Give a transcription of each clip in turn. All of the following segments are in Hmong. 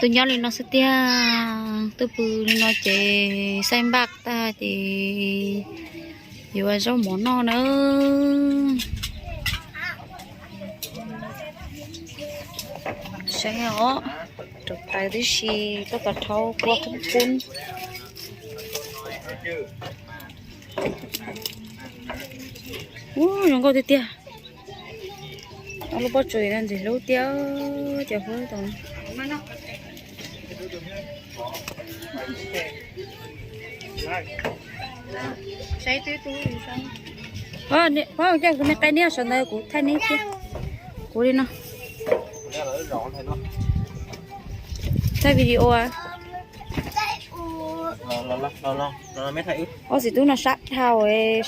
Tuaj nyob li no xwb tiag, tuaj pw li no ces xaij npaj tag ces yuav zaub mov noj na. Saib os, rau tais tib si, tab tom rhaub kua qub qub. Ub, zoo nkauj tiag tiag. Ob lub pob tsuas no ntxim hlub tiag, cov huab tau. Pab coj kuv me qe niab sawv ntawd kuv thaij neb thiab. Kuv li no. Thaij video. Ob txiv tub no sab dhau,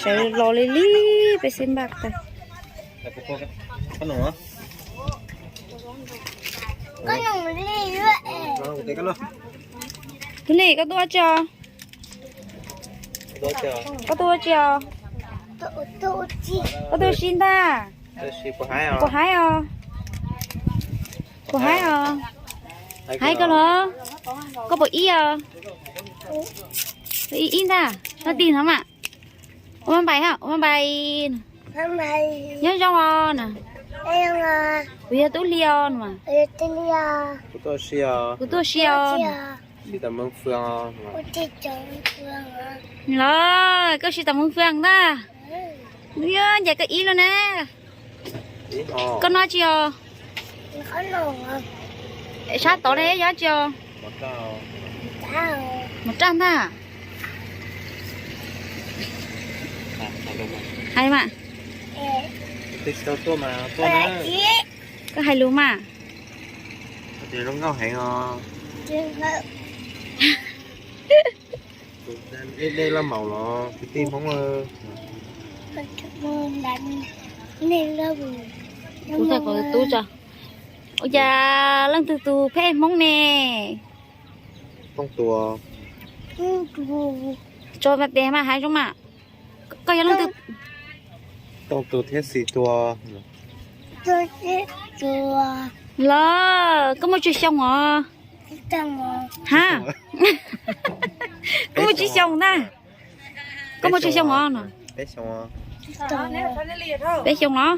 sawv los li li peb xib npaj tag. Tub Lis, koj tuaj ua tsi os? Koj tuaj ua tsi os? Koj tuaj ua si ntag. Puas haib os? Puas haib os? Haib koj los? Koj puas ib os? Ib ib ntag. Noj tig no mas. Ua maj npais ha, ua maj npais. Nyob zoo os na. Kuv yog Tub Lis os na. Kuv tuaj si os. Los, koj si tom Moos Fwj ntag. Nyob ncaim koj ib lub na. Koj noj tsi os? Sab tod ne yog tsi os? Mov raj ntag. Hais mas. Koj hais lus mas. Dej laj maum los kwv tij Hmoob. Kuv thaij kom tub tso. Ua cas leej twg tus pheej Hmoob ne? Tooj Tuas. Tso mas tes mas hais zoo mas. Koj yog leej twg? Tooj Tuas thiab Xis Tuas. Los, koj muaj tsawg xyoo os? Ha? Koj muaj tsib xyoo ntag. Koj muaj tsawg xyoo os? Peb xyoo los?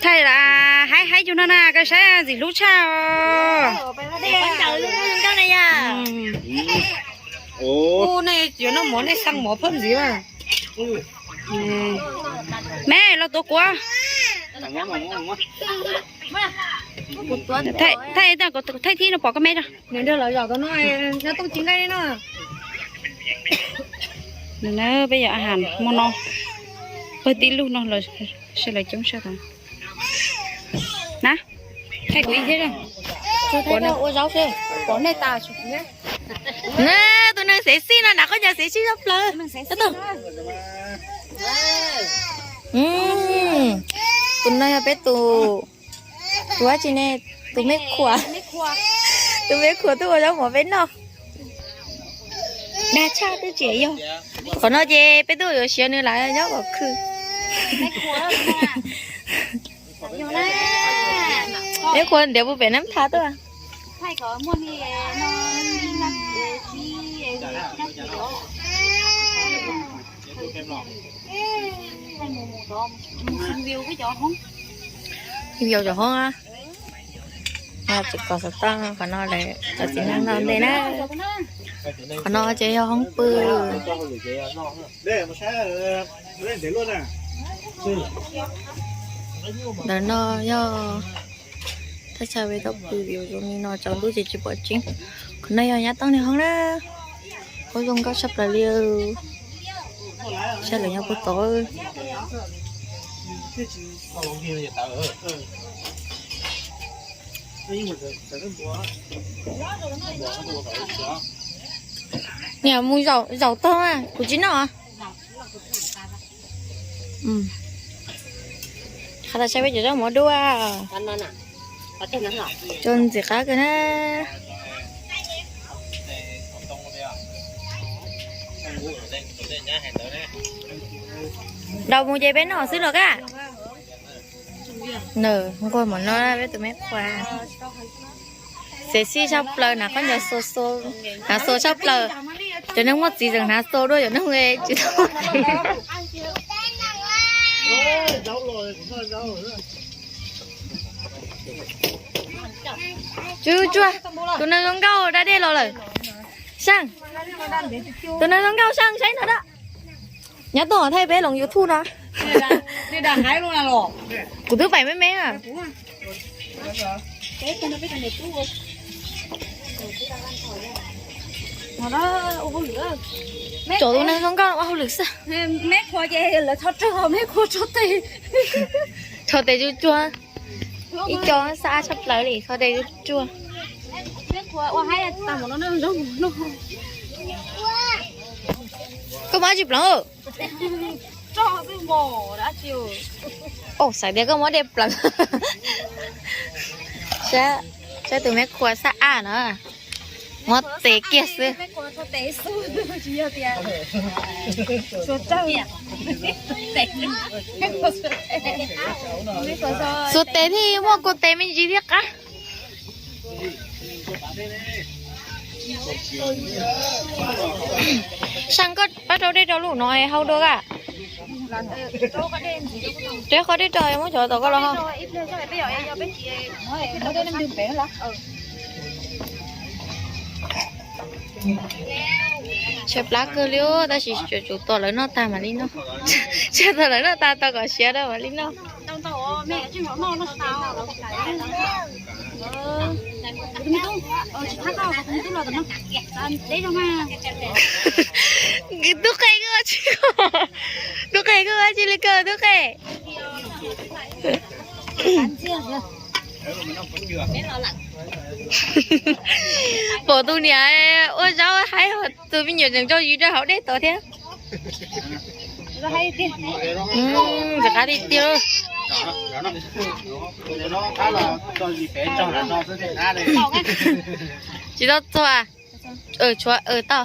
Thaij las, haib haib yus no na, koj saib ntxim hlub tshaj os. Nej yuav noj mov nej xaa mov phab ntxiv mas. Me los tuav kuv. Thaij, thaij thib no pom koj me os. Nws nrog lawv zom tau no, nyob tooj ci nqaij no. Nws na, peb yuav a has hmo no, pawg tij lug no lawv sawv daws coob sab tod na. Thaij kuv ib thiab. Ua zaub xwb, pom nej tas. Tus neeg xev xij no nram qhov ncauj xev xij tshaj plaws. Tus no yog peb tus, tus dab tsi ne, tus me khuam, tus me khuam tuaj ua zaub mov peb noj. Dag tshaj twb tsis yog. Qhov no ces peb tuaj yuav siav nws lawm nyob kom khw. Me khuam ntiav puag pem Nab Tha tuaj. Yus cov hoob, tsis kom xov tooj qhov no lawm, cov txiv neej noj ntej na. Qhov no ces yog hoob pw. Ntawm no yog thaj chaw peb tau pw vim zoo li no tsaus ntuj ces tsis pom tseeb. Qhov no yog nyab Tooj niag hoob na. Hoob zoo nkauj tshaj plaws li. Saib lawv nyob puag tod. Niam mus zaum, zaum tog, kuv tsis noj. Qhov tas saib peb cov zaub mov dua. Cov ntxim qab kawg na. Daus mus ces peb noj xwb los kaj. Nws nquag mov no peb tus me qhua. Xes xij tshaj plaws, hnav khaub ncaws xua xua, hnav xua tshaj plaws. Cov neeg muaj txiv tseem hnav xua dua, cov neeg tsis tau. Tsuag tsuag, tus neeg zoo nkauj da dej los lawm. Seej, tus neeg zoo nkauj Seej saib no da. Nyob tuaj thaij peb loos YouTube no. Kuv twb pais me me. Cov tus neeg zoo nkauj ua hauj lwm xwb. Meb qhuas ces lawv txhob rog, meb qhuas txhob tes. Txhob tes tsuag tsuag. Ib co xab ab tshaj plaws li, txhob tes tsuag tsuag. Koj muaj dab tsi pleev? Xav tias koj muab dej pleev. Saib tus me qhua xab ab no, muab tes kiag xwb. Xuas tes thiaj muaj kua tes me ntsis thiab qab. Seej, koj pab rau dej rau lub no hau dua a. Reb qhov dej rau muab cov tom koj los hau. Tshaib plab kawg li, tab sis tsuas tos lawv noj tag mam li noj. Tsuas tos lawv noj tag tau kom siav rau mam li noj. Tub qe, koj ua tsi, tub qe, koj ua tsi li koj tub qe? Pom tus niam ua zaub haib, tus me nyuam tseem tso yws rau hauv dej tod thiab. Ntxim qab tiag tiag. Tsis tau txog. Tshuav tau.